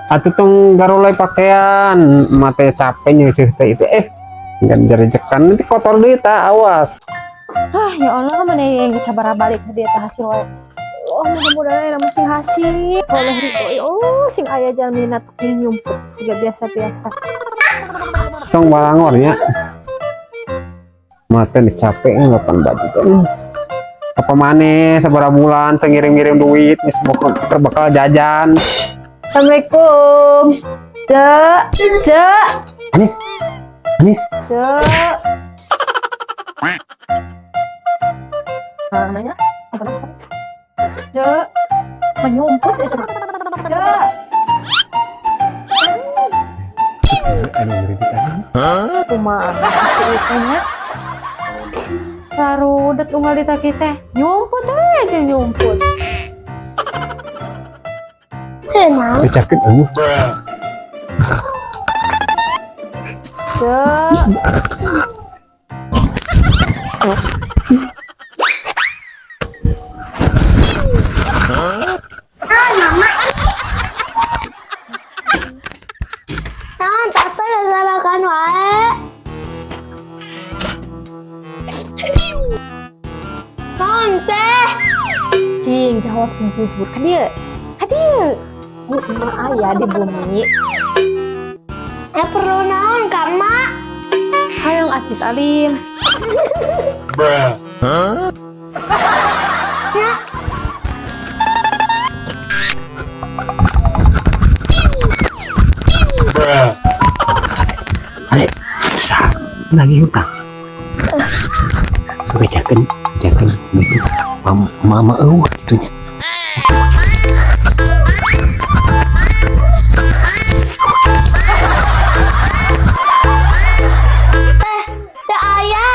Atuh tong garolay pakaian, mate capek nyeuceuh teh itu ngan jarejekan nanti kotor deui tah, awas. Ah, ya Allah, mana yang sabaraha balik ka dieu teh hasil wae. Oh, mudah-mudahan aya sing hasil. Soleh ridho ya Allah, sing aya jalmina tuk nyumput siga biasa-biasa. Tong balangor nya. Mate nih capek ngelapan baju teh. Apa maneh sabaraha bulan teh ngirim-ngirim duit geus bakal jajan. Assalamualaikum. Cek, cek, Anis. Anis. Cek. Nanya? Cek, menyumput sih cek. Cek. Aduh, ngeri. Kumaha ceritanya? Rarudet unggal di taki teh. Nyumput aja nyumput. Kenapa? Becakeun eueuh. Cek. Mama. Naon tata gagarakan wae. Naon teh? Cing, jawab sing jujur. Ka dieu. Ka dieu. Emak aya di bumi. Eh, perlu naon ka emak? Hayang acis alim. Ya. Ale, sah lagi hutang. Becakeun, becakeun itu mama eueuh kitu nya. Teh, teh aya.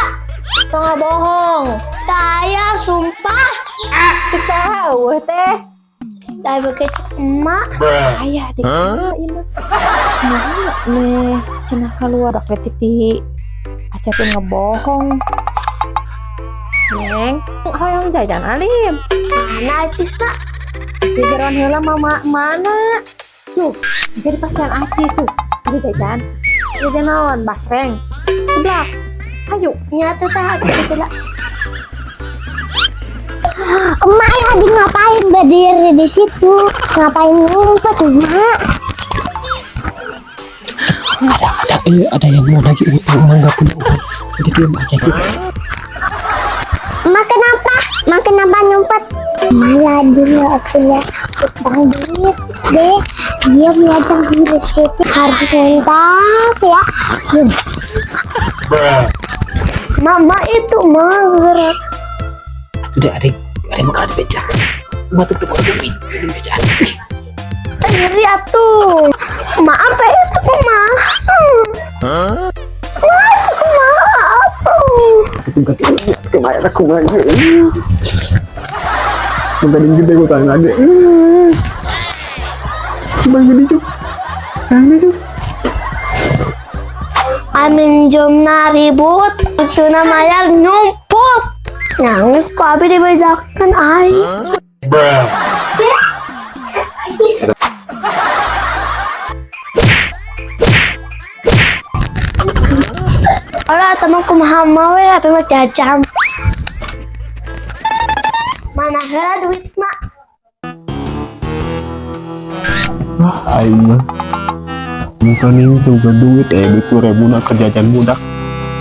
Tong bohong. Teh aya, sumpah. Cek saha eueuh teh? Teh beuki cek emak. Aya di mana ieu mah? Nah, nih cenah keluar dak letik di acarkeun ngebohong. Neng, hayang jajan alim. Mana acisna? Di geron heula mama mana? Tuh, jadi pasian acis tuh. Ayo jajan. Jajan naon? Basreng. Seblak. Ayo. Nyata teh aku tidak. Emak lagi ngapain berdiri di situ? Ngapain ngumpet, emak? Ada yang mau nagih utang, emang nggak punya uang. Udah diam aja gitu. Emak kenapa? Emak kenapa ngumpet? Malah dia punya utang duit deh. Dia ngajak di situ harus ngumpet ya. Mama itu mager. Sudah ada yang bakal dibeca. Emak tetep ada duit, belum becaan. Ngeri atuh. Maaf ya itu kumaha. Wah, itu kumaha atuh. Itu kemarin aku lagi. Bukan gede utang lagi. Bang gede cuk. Bang gede cuk. Amin jumna ribut, itu namanya nyumput. Nangis kok abi dibejakan ai. Ora teman kumaha mau we abi mah jajan. Mana heula duit mak? Wah, aing mah. Bukan ini juga duit, duit 2000 nak kerjaan budak.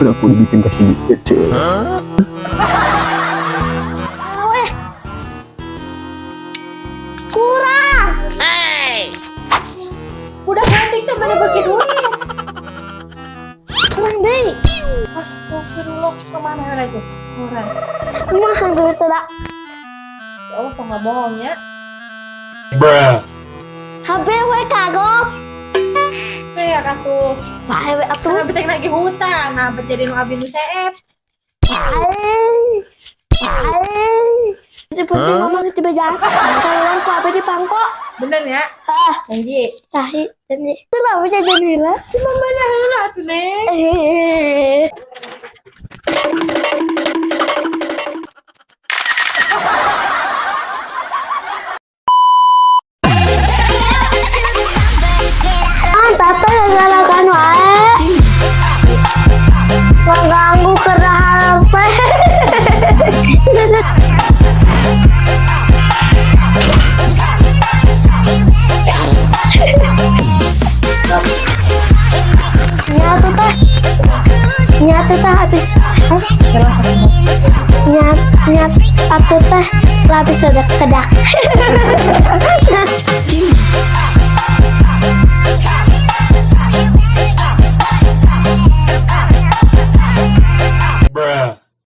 Udah aku dibikin kasih duit, cuy. Weh. Kurang. Udah cantik teh mana bagi duit. Kurang deui. Astagfirullah, kemana heula itu? Kurang. Kumaha duit teh? Ya Allah, tong bohong ya. HP we kagok. Teh ya katuh. Bae we atuh. Abi teh lagi hutang, nah jadi nu abi nu seep. Bae. Bae. Di penting mama dibejakan. Kalau ku abi di pangko. Bener ya? Ah, Janji. tahi janji. Itu lah jajan heula. Si mama dah heula atuh, Neng. Eh. Nyatu tah habis. Nyat nyat atuh tah lapis kedak kedak.